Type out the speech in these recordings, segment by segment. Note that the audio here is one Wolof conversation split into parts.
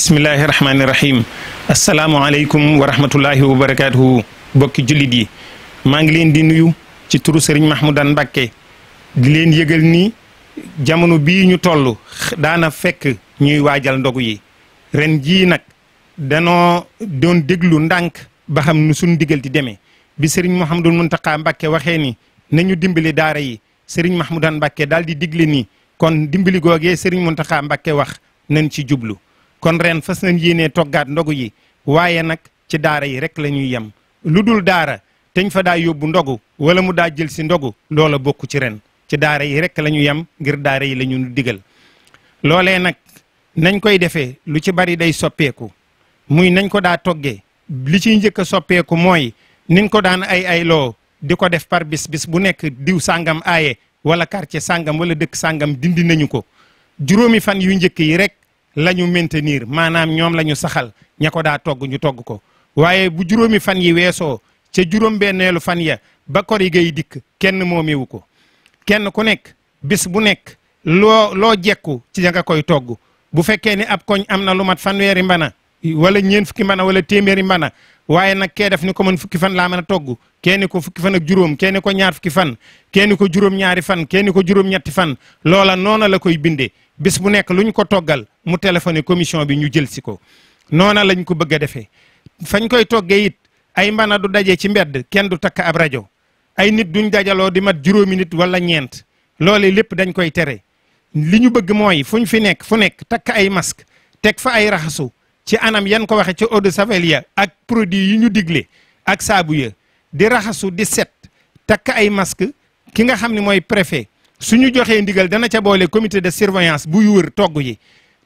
bismillahi rahmaani rahim asalaamualeykum wa rahmatullahi wa barakaatuhu bokki jullit yi maa ngi leen di nuyu ci turu Serigne Mahmoudane Mbacké di leen yëgal ni jamono bii ñu toll daana fekk ñuy waajal ndogu yi ren jii nag danoo doon déglu ndànk ba xam nu suñ digal di demee bi Serigne Mouhamadou Mountakha Mbacké waxee ni nañu dimbali daara yi Serigne Mahmoudane Mbacké daal di digle ni kon dimbali googee Serigne Mountakha Mbacké wax nañ ci jublu kon ren fas nañ yéenee toggaat ndogu yi waaye nag ci daara yi rek la ñuy yem lu dul daara teñ fa daa yóbbu ndogu wala mu daa jël si ndogu loola bokk ci ren ci daara yi rek la ñu yem ngir daara yi la ñu digal loolee nag nañ koy defee lu ci bari day soppeeku muy nañ ko daa toggee li ciy njëkk a soppeeku mooy niñ ko daan ay loo di ko def par bis bu nekk diw sàngam aaye wala quartier sàngam wala dëkk sàngam dindi nañu ko juróomi fan yu njëkk yi rek la ñu maintenir maanaam ñoom la ñu saxal ña ko daa togg ñu togg ko waaye bu juróomi fan yi weesoo ca juróom-benneelu fan ya ba kori gay dikk kenn moomewu ko kenn ku nekk bis bu nekk loo jekku ci nga koy togg bu fekkee ni ab koñ am na lu mat fanweeri mbana wala ñeen fukki mbana wala téeméeri mbana waaye nag kee def ni ko mën fukki fan laa mën a togg kenn ko fukki fan ak juróom kenn ko ñaar fukki fan kenn ko juróom-ñaari fan kenn ko juróom-ñetti fan loola noona la koy bindee bis bu nekk lu ñu ko toggal mu téléphoné commission bi ñu jël si ko noona lañ ko bëgg a defee fañ koy toggee it ay mbana du daje ci mbedd kenn du takk ab rajo ay nit duñ dajaloo di mat juróomi nit wala ñeent loole lépp dañ koy tere li ñu bëgg mooy fuñ fi nekk fu nekk takk ay masque teg fa ay raxasu ci anam yan ko waxe ci eau de javel ya ak produit yi ñu digle ak saabu ya di raxasu di set takk ay masque ki nga xam ne mooy préfet suñu joxee ndigal dana ca boole comité de surveillance buy wër togg yi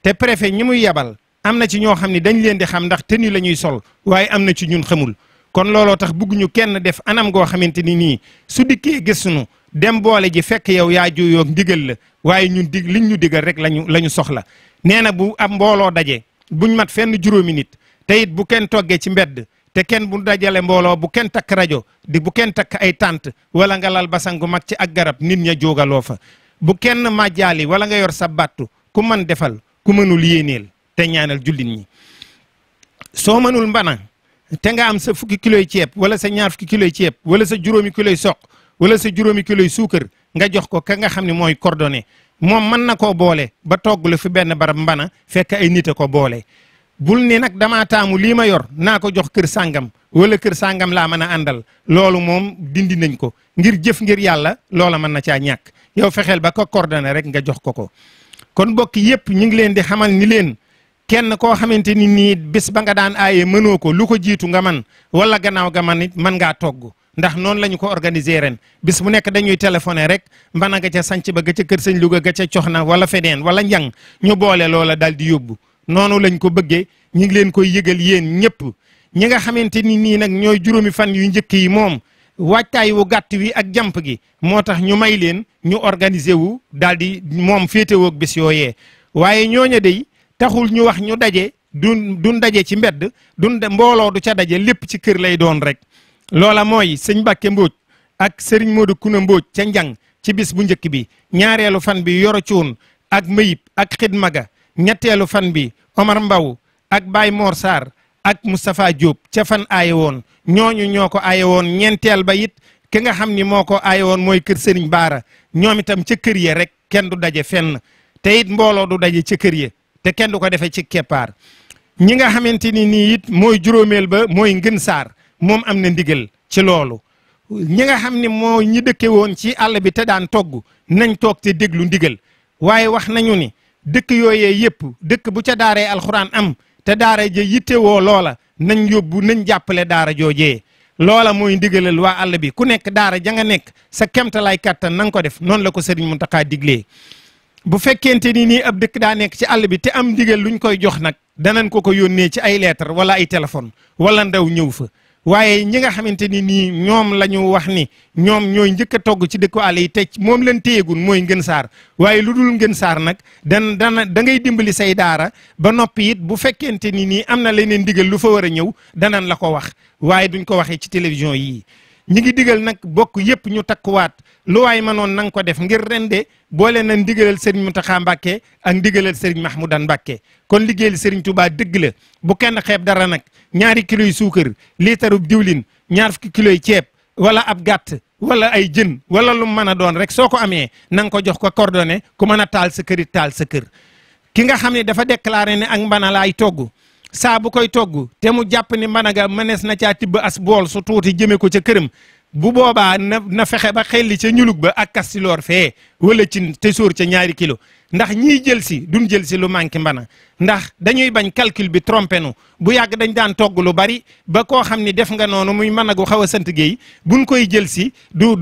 te préfet ñi muy yebal am na ci ñoo xam ne dañ leen di xam ndax tenue la ñuy sol waaye am na ci ñun xamul kon looloo tax bëgguñu kenn def anam goo xamante ni nii su dikkee gisuñu dem boole ji fekk yow yaa juyoog ndigal la waaye ñun liñ ñu digal rek lañu soxla nee na bu am mbooloo daje buñ mat fenn juróomi nit te it bu kenn toggee ci mbedd te kenn bu dajale mbooloo bu kenn takk rajo bu kenn takk ay tànt wala nga lal basangu mag ci ak garab nit ña jógaloo fa bu kenn màjjaali wala nga yor sa battu ku mën defal ku mënul yéeneel te ñaanal jullit ñi soo mënul mbana te nga am sa fukki kiloy ceeb wala sa ñaar fukki kiloy ceeb wala sa juróomi kiloy soq wala sa juróomi kiloy suukar nga jox ko ka nga xam ne mooy coordonné moom mën na koo boole ba togg la fi benn barab mbana fekk ay nit a ko boole bul ni nag damaa taamu lii ma yor naa ko jox kër sàngam wala kër sàngam laa mën a àndal loolu moom dindi nañ ko ngir jëf ngir yàlla loola mën na caa ñàkk yow fexeel ba ko coordonné rek nga jox ko kon bokk yépp ñu ngi leen di xamal ni leen kenn koo xamante ni nii bis ba nga daan aaye mënoo ko lu ko jiitu nga man wala gannaaw ga man it mën ngaa togg ndax noonu la ñu ko organiser ren bis bu nekk dañuy téléphoné rek mbana ga ca sanc ba ga ca kër sëñ Louga ga ca coxna wala feneen wala njang ñu boole loola daal di yóbbu noonu lañ ko bëggee ñu ngi leen koy yëgal yéen ñëpp ñi nga xamante ni nii nag ñooy juróomi fan yu njëkk yi moom waajtaay wu gàtt wi ak jàmp gi moo tax ñu may leen ñu organiser wu daal di moom féetewoog bis yooyee waaye ñooña day taxul ñu wax ñu daje duñ daje ci mbedd mbooloo du ca daje lépp ci kër lay doon rek loola mooy sëñ Mbàkke Mbóoj ak sëriñ Modou Kuna Mbóoj ca njang ci bis bu njëkk bi ñaareelu fan bi yoro cuun ak mayib ak xidmaga ñetteelu fan bi Omar Mbaw ak Baye Mor Sarr ak Moustapha Diop ca fan aaye woon ñooñu ñoo ko aaye woon ñeenteel ba it ki nga xam ni moo ko aaye woon mooy kër Serigne Baara ñoom itam ca kër ya rek kenn du daje fenn te it mbooloo du daje ca kër ya te kenn du ko defee ci keppaar ñi nga xamante ni nii it mooy juróomeel ba mooy Ngën Saar moom am na ndigal ci loolu ñi nga xam ne moo ñi dëkke woon ci àll bi te daan togg nañ toog te déglu ndigal waaye wax nañu ni dëkk yooyee yëpp dëkk bu ca daaree alxuraan am te daara ja yittewoo loola nañ yóbbu nañ jàppale daara joojee loola mooy ndigalal waa àll bi ku nekk daara ja nga nekk sa kemtalaay kàttan na nga ko def noonu la ko Sëriñ Muntaxa diglee bu fekkente ni nii ab dëkk daa nekk ci àll bi te am ndigal luñ koy jox nag danañ ko yónnee ci ay lettre wala ay téléphone wala ndaw ñëw fa waaye ñi nga xamante ni nii ñoom la ñu wax ni ñoom ñooy njëkk a togg ci dëkku àll yi te moom leen téyegun mooy Ngën Saar waaye lu dul Ngën Saar nag da ngay dimbali say daara ba noppi it bu fekkente ni nii am na leneen ndigal lu fa war a ñëw danañ la ko wax waaye duñ ko waxee ci télévision yii ñi ngi digal nag bokk yëpp ñu takkuwaat lu waay mënoon na nga ko def ngir rende boole na ndigalal Serigne Mountakha Mbacké ak ndigalal Serigne Mahmoudane Mbacké kon liggéeyal Serigne Touba dëgg la bu kenn xeeb dara nag 2 kilos yi suukar liitarub diwlin 20 kilos yi ceeb wala ab gàtt wala ay jën wala lu mën a doon rek soo ko amee na nga ko jox ko coordonné ku mën a taal sa kër it taal sa kër ki nga xam ne dafa déclaré ne ak mbana laay togg saa bu koy togg te mu jàpp ni mbana ga mënees na caa tibb as bool su tuuti jëme ko ca këram bu boobaa na fexe ba xelli ca ñulug ba ak kastiloor fee wala ci te sóor ca 2 kilos ndax ñiy jël si duñ jël si lu manqué mbana ndax dañuy bañ calcul bi trompé nu bu yàgg dañ daan togg lu bari ba koo xam ni def nga noonu muy mën a gu xaw a sant géey buñ koy jël si du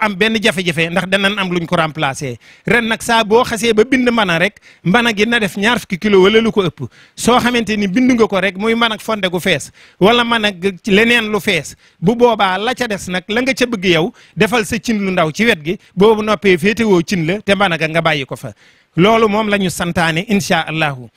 am benn jafe-jafe ndax danañ am luñ ko remplacé ren nag saa boo xasee ba bind mbana rek mbana gi na def 20 kilos wala lu ko ëpp soo xamante ni bind nga ko rek muy mën ak fonde gu fees wala mën ak leneen lu fees bu boobaa la ca des nag la nga ca bëgg yow defal sa cin lu ndaw ci wet gi boobu noppee féetewoo cin la te mbana ga nga bàyyi ko fa loolu moom la ñu santaane incha allahu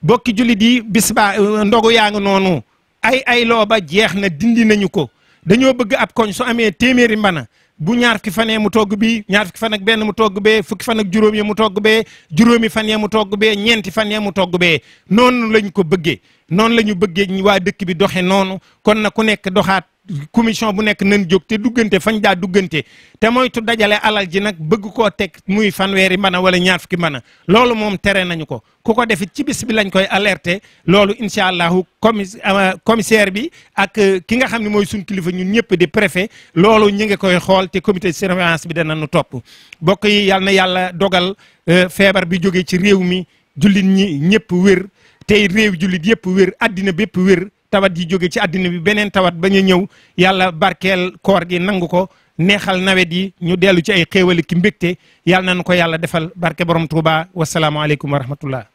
bokki jullit yi bis ba ndogu yaa ngi noonu ay loo ba jeex na dindi nañu ko dañoo bëgg ab koñ su amee téeméeri mbana bu 2 fukki fan mu togg bi 2 fukki fan ak benn mu togg bee fukki fan ak juróom ya mu togg bee juróomi fan ya mu togg bee 4 fan ya mu togg bee noonu lañ ko bëggee noonu la ñu bëggee ñu waa dëkk bi doxe noonu kon na ku nekk doxaat commission bu nekk nañ jóg te duggante fañ daa duggante te moytu dajale alal ji nag bëgg koo teg muy fanweeri mbana wala 2 fukki mbana loolu moom tere nañu ko ku ko defit ci bis bi lañ koy alerter loolu incha allahu commissaire bi ak ki nga xam ne mooy suñ kilifa ñun ñëpp di préfet loolu ñu ngi koy xool te comité de surveillance bi danañu topp bokk yi yal na yàlla dogal feebar bi jóge ci réew mi jullit ñi ñëpp wér tey réew jullit yëpp wér addina bépp wér tawat yi jóge ci àddina bi beneen tawat bañ a ñëw yàlla barkeel koor gi nangu ko neexal nawet yi ñu dellu ci ay xéewali ki mbégte yàlla nañu ko yàlla defal barke borom Touba wasalaamualeykum wa rahmatullah